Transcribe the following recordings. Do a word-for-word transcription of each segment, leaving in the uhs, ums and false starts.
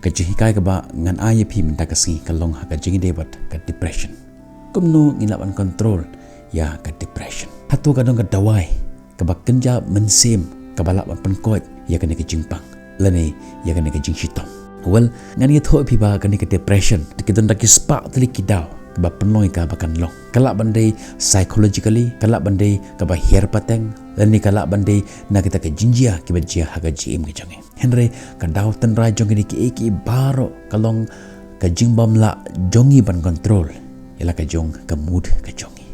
Ka jinghikai kaba ngan ai ïa phi mynta ka sngi ka long ha ka jingïadei bad ka depression. Kumno ngin lah ban control ïa ka depression? Hato ka don ka dawai kaba kynja mynsiem kaba lah ban pynkoit ïa kane ka jingpang lane ïa kane ka jingshitom? Well, ngan ïathuh ïa phi ba kane ka depression ki don da ki spah tylli ki daw kaba pynlong ïa ka ba kan long. Ka lah ban dei psychologically, ka lah ban dei kaba hiar pateng, lane ka lah ban dei na kita ka jingjia kiba jia ha ka jingim ka jong ngi. Hynrei ka daw tynrai jong kine kiei kiei baroh ka long ka jingbym lah jong ngi ban control ïa la ka jong ka mood ka jong ngi.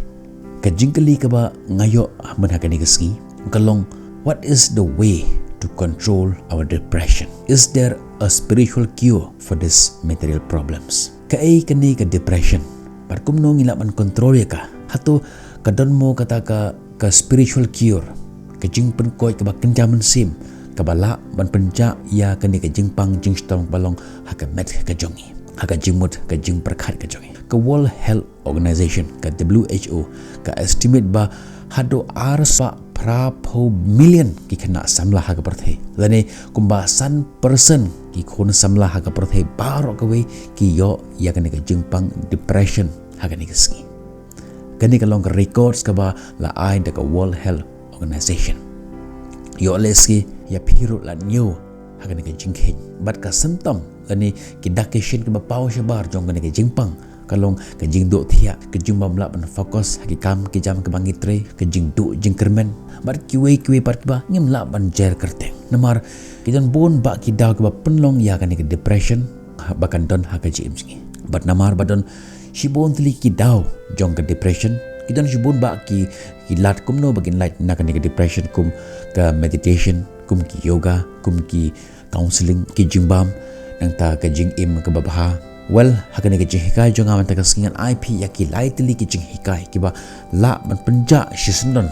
Ka jingkylli kaba nga ïoh mynta ha kane ka sngi ka long, what is the way to control our depression? Is there a spiritual cure for this material problems? Kaei kane ka depression? Bad kumno ngi lah ban control ïa ka? Hato ka don mo kata ka, ka spiritual cure, ka jingpynkoit kaba kynja mynsiem kaba lah ban pynjah ïa kane ka jingpang jingshitom kaba long ha ka met ka jong ngi, ha ka jingmut ka jingpyrkhat ka jong ngi? Ka World Health Organization, ka W H O, ka estimate ba haduh ar spah phra phew million ki khynnah samla ha ka pyrthei, lane kumba san percent ki khun samla ha ka pyrthei baroh kawei ki ïoh ïa kane ka jingpang depression ha kane ka sngi. Kane ka long ka records kaba la ai da ka World Health Organization. Ïoh lehse ïa phi ruh la ñiew ha kane ka jingkheiñ. Bad ka symptom lane ki dak ki shin kaba paw shabar jong kane ka jingpang ka long ka jingduh thiah, ka jingbym lah ban focus ha ki kam ki jam kaba ngi trei, ka jingduh jingkyrmen bad kiwei kiwei pat kiba ngim lah ban jer kyrteng. Namar ki don bun bah ki daw kiba pynlong ïa kane ka depression ba kan don ha ka jingim jong ngi. Bad namar ba don shibun tylli ki daw jong ka depression, ki don shibun bah ki, ki lad kumno ba kin lait na kane ka depression, kum ka meditation, kum ki yoga, kum ki counselling, ki jingbam, nangta ka jingim kaba bha. Well, ha kane ka jinghikai jong nga mynta ka sngi ngan ai phi ïa ki lai tylli ki jinghikai kiba lah ban pynjah shisyndon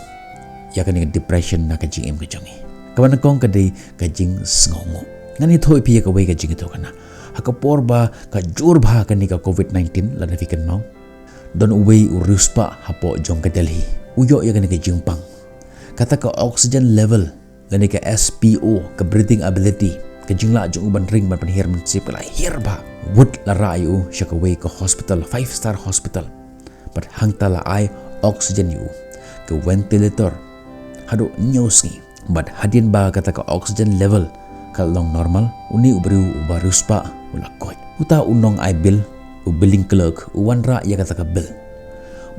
ïa kane ka depression na ka jingim ka jong ngi. Kaba nyngkong ka dei ka jingsngewnguh. Ngan ïathuh ïa phi ïa kawei ka jingïathuhkhana. Ha ka por ba ka jur bha kane ka covid nineteen, lada phi kynmaw, don uwei u riewspah hapoh jong ka Delhi. U ïoh ïa kane ka jingpang. Kata ka oxygen level lane ka S P O, ka breathing ability, ka jinglah jong u ban ring ban pynhiar mynsiem ka la hiar bha. Wut la rah ïa u sha kawei ka hospital, five star hospital. Bad hangta la ai oxygen ïa u, ka ventilator, haduh hynñiew sngi. Bad hadien ba kata ka oxygen level ka long normal, une u briew uba riewspah u la koit. Uta u nongai bill, u billing clerk, u wanrah ïa kata ka bill.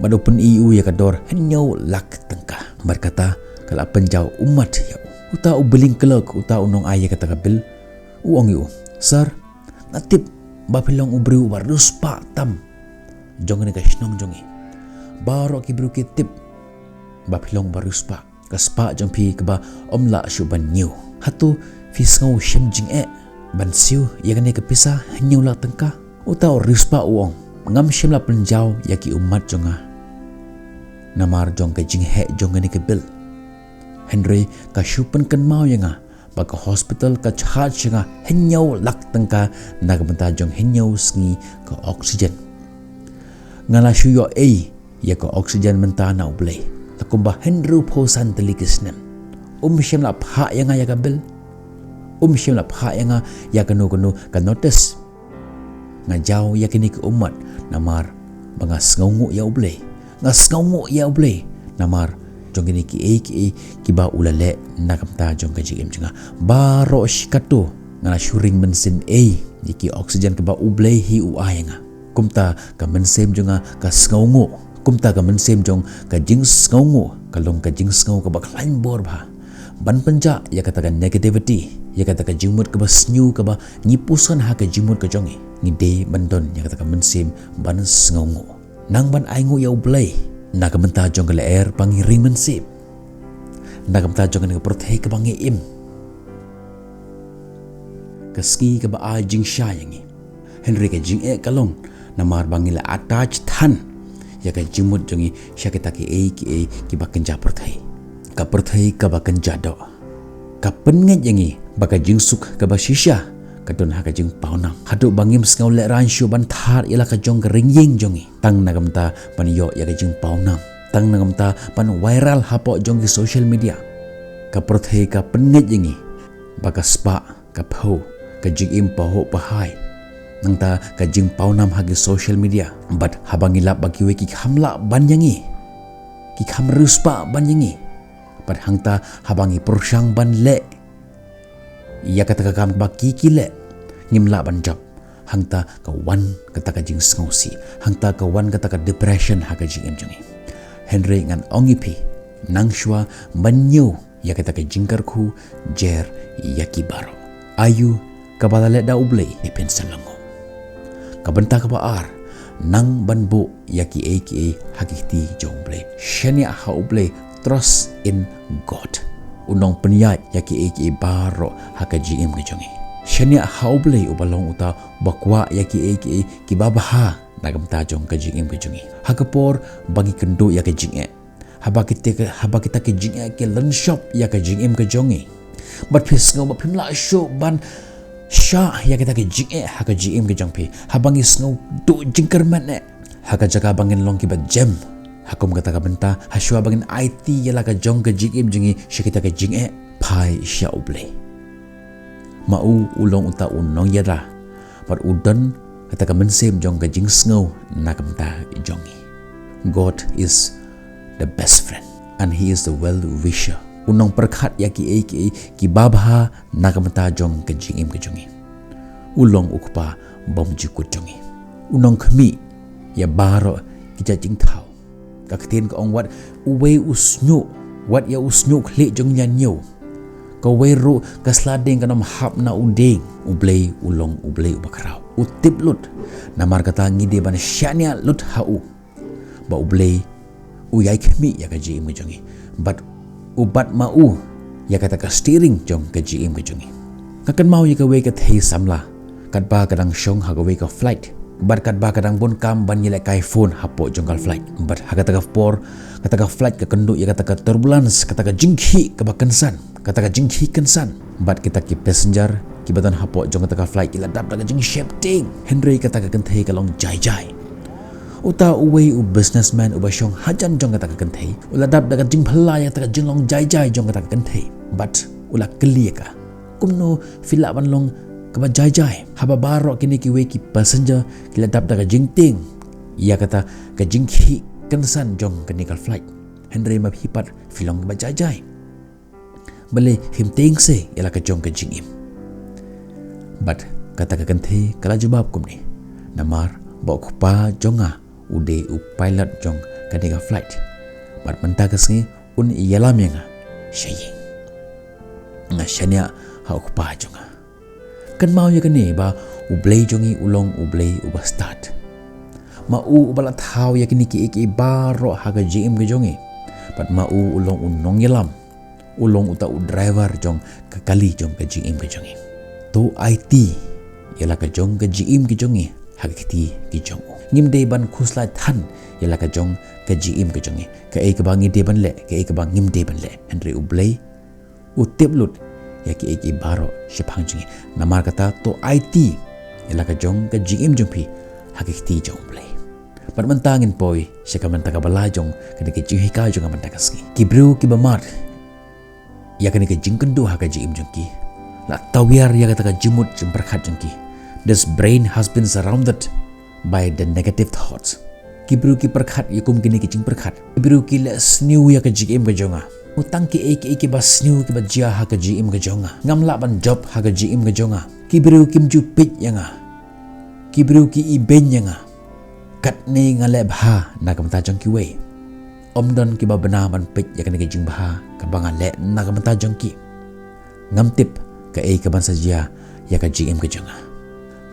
Bad u pyni ïa u ïa ka dor hynñiew lak tyngka. Bad kata ka la pynjaw ummat ïa u. Uta u billing clerk, uta u nongai ïa kata ka bill, u ong ïa u, "Sir, nga tip ba phi long u briew uba riewspah tam jong kane ka shnong jong ngi. Baroh ki briew ki tip ba phi long uba riewspah. Ka spah jong phi kaba ym lah shuh ban ñiew. Hato phi sngew shem jingeh ban siew ïa kane ka pisa hynñiew lak tyngka?" Uta u riewspah u ong, "Ngam shym la pynjaw ïa ki ummat jong nga namar jong ka jingheh jong kane ka bill. Hynrei ka shu pynkynmaw ïa nga ba ka hospital ka charge ïa nga hynñiew lak tyngka na ka bynta jong hynñiew sngi ka oxygen. Nga la shu ïoh ei ïa ka oxygen mynta na U Blei la kumba hynriewphew san tylli ki snem. Um shym la phah ïa nga ïa ka bill. Um shym la phah ïa nga ïa kano kano ka notice. Nga jaw ïa kine ki ummat namar ba nga sngewnguh ïa U Blei. Nga sngewnguh ïa U Blei namar jong kine kiei kiei kiba u la leh na ka bynta jong ka jingim jong nga. Baroh shi katto nga la shu ring mynsiem ei ïa ki oxygen kaba U Blei hi u ai ïa nga." Kumta ka mynsiem jong nga ka sngewnguh. Kumta ka mynsiem jong ka jingsngewnguh ka long ka jingsngew kaba khlaiñ bor bha. Ban pynjah ïa kata ka negativity, ïa kata ka jingmut kaba sniew kaba ngi puson ha ka jingmut ka jong ngi, ngi dei ban don ïa kata ka mynsiem ban sngewnguh. Nang ban ainguh ïa U Blei na ka bynta jong ka lyer ba ngi ring mynsiem, na ka bynta jong kane ka pyrthei kaba ngi im. Ka sngi kaba ai jingshai ïa ngi. Hynrei ka jingeh ka long namar ba ngi la attach than ïa ka jingmut jong ngi sha kita kiei kiei kiba kynja pyrthei. Ka pyrthei kaba kynja doh ka pynngeit ïa ngi ba ka jingsuk kaba shisha ka don ha ka jingpawnam. Haduh ba ngim sngew lehraiñ shuh ban thad ïa la ka jong ka ringïing jong ngi tang na ka bynta ban ïoh ïa ka jingpawnam, tang na ka bynta ban viral hapoh jong ki social media. Ka pyrthei ka pynngeit ïa ngi ba ka spah, ka phew, ka jingim pahuh pahai, nangta ka jingpawnam ha ki social media. Bad haba ngi lap ba kiwei ki kham lah ban ïa ngi, ki kham riewspah ban ïa ngi, bad hangta haba ngi pyrshang ban leh ïa kata ka kam ba ki ki leh, ngim lah ban jop. Hangta ka wan kata ka jingsngewsih, hangta ka wan kata ka depression ha ka jingim jong ngi. Hynrei ngan ong ïa phi, nang shuwa ban ñiew ïa kata ka jingkyrkhu, jer ïa ki baroh. Aïu kaba la leh da U Blei ïa phin sa lyngngoh. Ka bynta kaba ar, nang ban buh ïa kiei kiei ha ki kti jong U Blei. Shaniah ha U Blei, trust in God. U nongpynïaid ïa kiei kiei baroh ha ka jingim ka jong ngi. Shaniah ha U Blei uba long uta uba kwah ïa kiei kiei kiba bha na ka bynta jong ka jingim ka jong ngi. Ha ka por ba ngi kynduh ïa ka jingeh, haba kita ka, haba kita ka jingeh ki lynshop ïa ka jingim ka jong ngi, bad phi sngew ba phim lah shuh ban shah ïa kita ka jingeh ha ka jingim ka jong phi, haba ngi sngew duh jingkyrmen eh, ha ka jaka ba ngin long kiba jem ha kum kata ka bynta, ha shuwa ba ngin aiti ïa la ka jong ka jingim jong ngi sha kita ka jingeh, phai sha U Blei. Ma u u long uta u nongïada, bad u don kata ka mynsiem jong ka jingsngew na ka bynta jong ngi. God is the best friend and he is the well wisher. U nongpyrkhat ïa kiei kiei kiba bha na ka bynta jong ka jingim ka jong ngi. U long u kpa bymjukut jong ngi. U nongkhmih ïa baroh ki jait jingthaw. Ka ktien ka ong, wat uwei u shñiuh, wat ïa u shñiuh khlieh jong ñianñiew. Kawei ruh ka sla dieng kan ym hap na u dieng. U Blei u long U Blei uba khraw, u tip lut. Namar kata ngi dei ban shaniah lut ha u, ba U Blei u ïai khmih ïa ka jingim ka jong ngi, bad u bat ma u ïa kata ka steering jong ka jingim ka jong ngi. Nga kynmaw ïa kawei ka thei samla, katba ka dang shong ha kawei ka flight, bad katba ka dang bun kam ban ïalehkai phone hapoh jong ka flight. Bad ha kata ka por, kata ka flight ka kynduh ïa kata ka turbulence, kata ka jingkhih kaba kynsan, kata ka jingkhih kynsan. Bad kita ki passenger kiba don hapoh jong kata ka flight ki la dap da ka jingsheptieng. Hynrei kata ka kynthei ka long jai jai. Uta uwei u businessman uba shong hajan jong kata ka kynthei u la dap da ka jingphylla ïa kata ka jinglong jai jai jong kata ka kynthei, bad u la kylli ïa ka, kumno phi lah ban long kaba jai jai, haba baroh kine kiwei ki passenger ki la dap da ka jingtieng ïa kata ka jingkhih kynsan jong kane ka flight, hynrei ma phi pat phi long kaba jai jai? Balei phim tieng se ïa la ka jong ka jingim? Bad kata ka kynthei ka la jubab kumne, namar ba u kpa jong nga u dei u pilot jong kane ka flight, bad mynta ka sngi un ïalam ïa nga sha ïing. Nga shaniah ha u kpa jong nga. Kynmaw ïa kane ba U Blei jong ngi u long U Blei uba stad. Ma u uba la thaw ïa kine kiei kiei baroh ha ka jingim ka jong ngi. Bad ma u u long u nongïalam. U long uta u driver jong ka kali jong ka jingim ka jong ngi. To aiti ïa la ka jong ka jingim ka jong ngi ha ki kti ki jong u. Ngim dei ban khuslai than ïa la ka jong ka jingim ka jong ngi, kaei kaba ngi dei ban leh, kaei kaba ngim dei ban leh. Hynrei U Blei u tip lut ïa kiei kiei baroh shaphang jong ngi. Namar kata to aiti ïa la ka jong ka jingim jong phi ha ki kti jong U Blei. Bad mynta ngin poi sha ka bynta kaba lai jong kane ka jinghikai jong nga mynta ka sngi. Ki briew kiba mad ïa kane ka jingkynduh ha ka jingim jong ki la tawiar ïa kata ka jingmut jingpyrkhat jong ki. This brain has been surrounded by the negative thoughts. Ki briew ki pyrkhat ïa kum kine ki jingpyrkhat. Ki briew ki leh sniew ïa ka jingim ka jong nga. Tang kiei kiei kiba sniew kiba jia ha ka jingim ka jong nga. Ngam lah ban jop ha ka jingim ka jong nga. Ki briew kim ju peit ïa nga. Ki briew ki ibeiñ ïa nga. Katne nga leh bha na ka bynta jong kiwei. Ym don kiba bna ban peit ïa kane ka jingbha kaba nga leh na ka bynta jong ki. Ngam tip kaei kaban sa jia ïa ka jingim ka jong nga.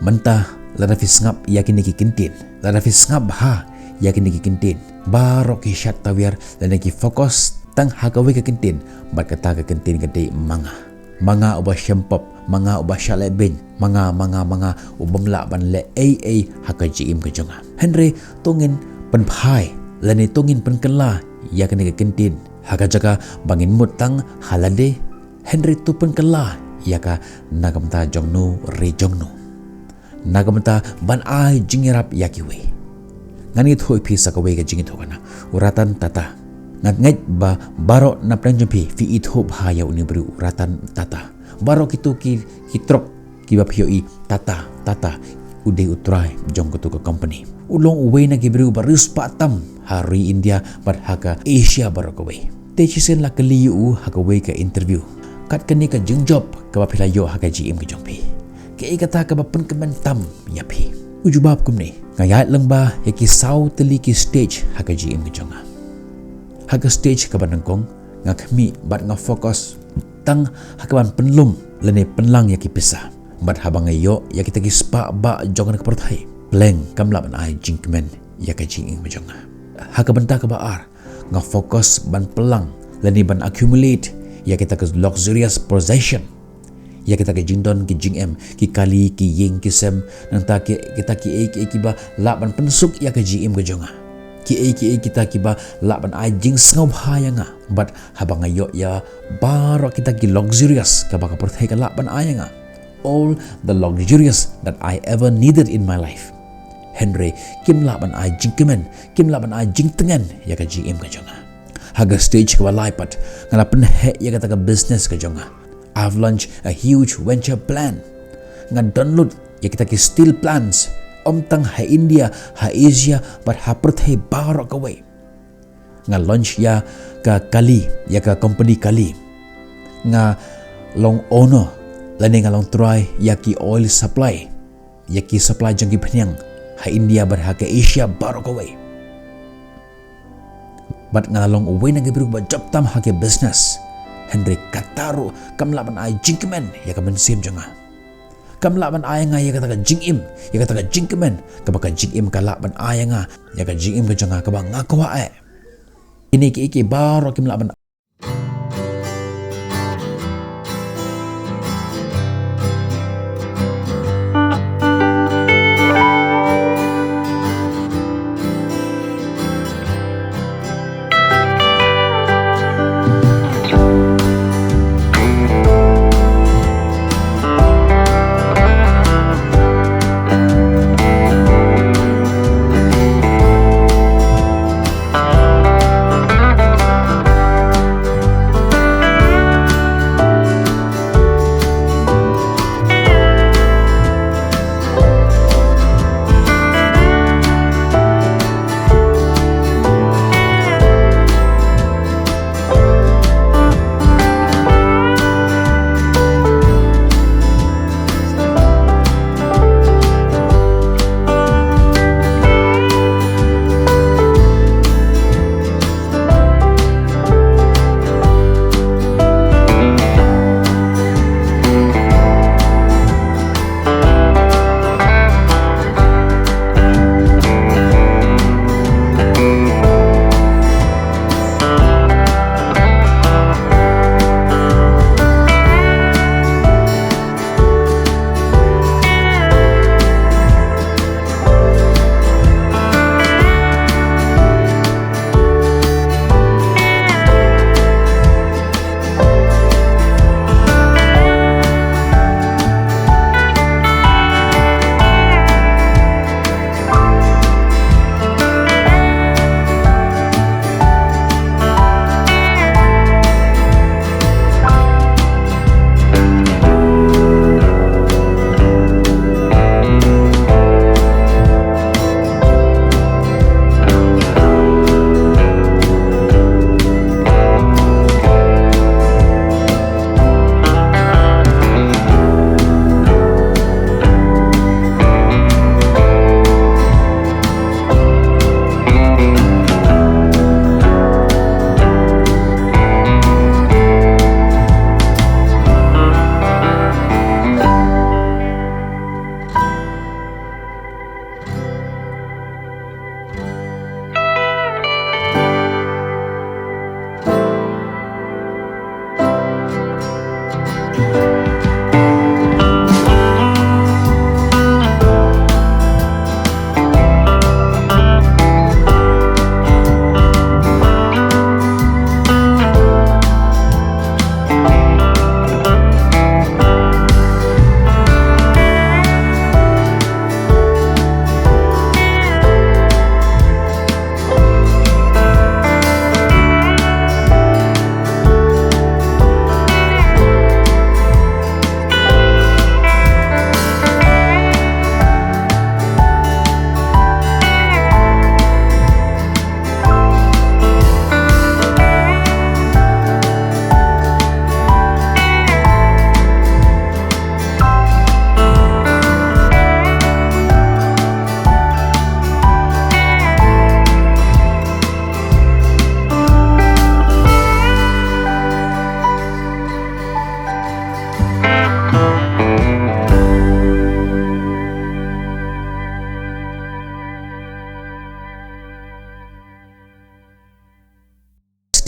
Mynta lada phi sngap ïa kine ki kyntien, lada phi sngap bha ïa kine ki kyntien, baroh ki shad tawiar lane ki focus tang ha kawei ka kyntien, bad kata ka kyntien ka dei ma nga. Ma nga uba shem pop, ma nga uba shah leh beiñ, ma nga, ma nga, ma nga, u bym lah ban leh ei ei ha ka jingim ka jong nga. Hynrei to ngin pynphai lane to ngin pynkylla ïa kane ka kyntien ha ka jaka ba ngin mut tang ha lade, hynrei to pynkylla ïa ka na ka bynta jong no re jong no. Na ka bynta ban ai jingïarap ïa kiwei. Ngan ïathuh ïa phi sa kawei ka jingïathuhkhana. U Ratan Tata. Nga ngeit ba baroh na pdeng jong phi phi ithuh bha ïa une u briew u Ratan Tata. Baroh kito ki, ki trok Kiba phi ïohi Tata, Tata u dei u trai jong katu ka company. U long uwei na ki briew ba riewspah tam ha ri India bad ha ka Asia baroh kawei. Te shisien la kylli ïa u ha kawei ka interview, kat kane ka jingjop kaba phi la ïoh ha ka jingim ka jong phi, kaei kata kaba pynkmen tam ïa phi? U jubab kumne: Nga ïaid lyngba ïa ki saw tylli ki stage ha ka jingim ka jong nga. Ha ka stage kaba nyngkong, nga khmih bad nga focus tang ha kaban pynlum lane pynlang ïa ki pisa. Bad haba nga ïoh ïa kita ki spah bah jong kane ka pyrthei, pleng kam lah ban ai jingkmen ïa ka jingim ka jong nga. Ha ka bynta kaba ar, nga focus ban pynlang lane ban accumulate ïa kita ki luxurious possession, ïa kita ki jingdon ki jingem, ki kali, ki ïing ki sem, nangta ki, kita kiei kiei kiba lah ban pynsuk ïa ka jingim ka jong nga. Kiei kiei kita kiba lah ban ai jingsngewbha ïa nga. Bad haba nga ïoh ïa baroh kita ki luxurious kaba ka pyrthei ka lah ban ai ïa nga, all the luxurious that I ever needed in my life, hynrei kim lah ban ai jingkmen, kim lah ban ai jingtngen ïa ka jingim ka jong nga. Ha ka stage kaba lai pat, nga la pynheh ïa kata ka business ka jong nga. I've launched a huge venture plan. Nga download ïa kita ki steel plants, ym tang ha India, ha Asia bad ha pyrthei baroh kawei. Nga launch ïa ka kali, ïa ka company kali. Nga long owner lane nga long trai ïa ki oil supply, ïa ki supply jong ki phniang ha India bad ha ka Asia baroh kawei. Bad nga la long uwei na ki briew ba jop tam ha ki business, hynrei kata ruh kam lah ban ai jingkmen ïa ka mynsiem jong nga. Kam lah ban ai nga ïa kata ka jingim, ïa kata ka jingkmen kaba ka jingim ka lah ban ai ïa nga, ïa ka jingim ka jong nga kaba nga kwah eh. Kine kiei kiei baroh kim lah ban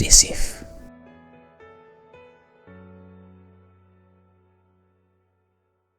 Stay safe.